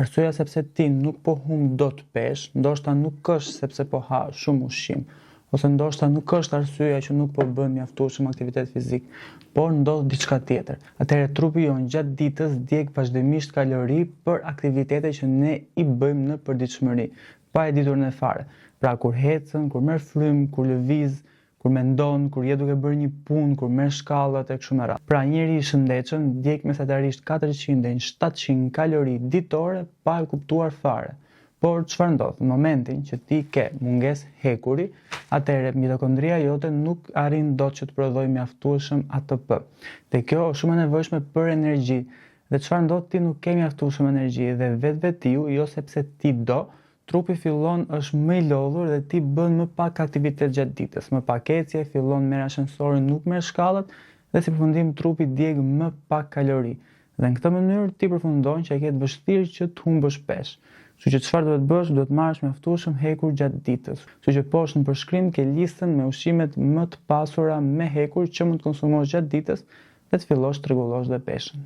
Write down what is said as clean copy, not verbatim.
Arsyeja sepse ti nuk po humb dot peshë, ndoshta nuk është sepse po ha shumë ushqim, ose ndoshta nuk është arsyeja që nuk po bën mjaftueshëm aktivitet fizik, por ndodh diçka tjetër. Atëherë trupi jonë gjatë ditës djeg vazhdimisht kalori për aktivitete që ne i bëjmë në përditshmëri, pa e ditur ne fare. Pra kur ecën, kur merr frymë, kur lëviz, kur mendon, kur je duke bërë një punë, kur merr shkallët e kështu me radhë. Pra njeri i shëndetshëm djeg mesatarisht 400 deri në 700 kalori ditore pa e kuptuar fare. Por çfarë ndodh? Në momentin që ti ke mungesë hekuri, atëherë mitokondria jote nuk arrin dot që të prodhojë mjaftueshëm ATP. Dhe kjo është shumë e nevojshme për energji. Dhe çfarë ndodh? Ti nuk ke mjaftueshëm energji dhe vetvetiu, jo sepse ti do, trupi fillon është më i lodhur dhe ti bën më pak aktivitet gjatë ditës, më pak ecje, fillon merr ashensorin, nuk merr shkallët dhe si përfundim trupi djeg më pak kalori. Dhe në këtë mënyrë ti përfundon që e ke të vështirë që të humbësh peshë. Kështu që çfarë duhet bësh? Duhet marrësh mjaftueshëm hekur gjatë ditës. Kështu që poshtë në përshkrim ke listën me ushqimet më të pasura me hekur që mund të konsumosh gjatë ditës dhe të fillosh të rregullosh dhe peshën.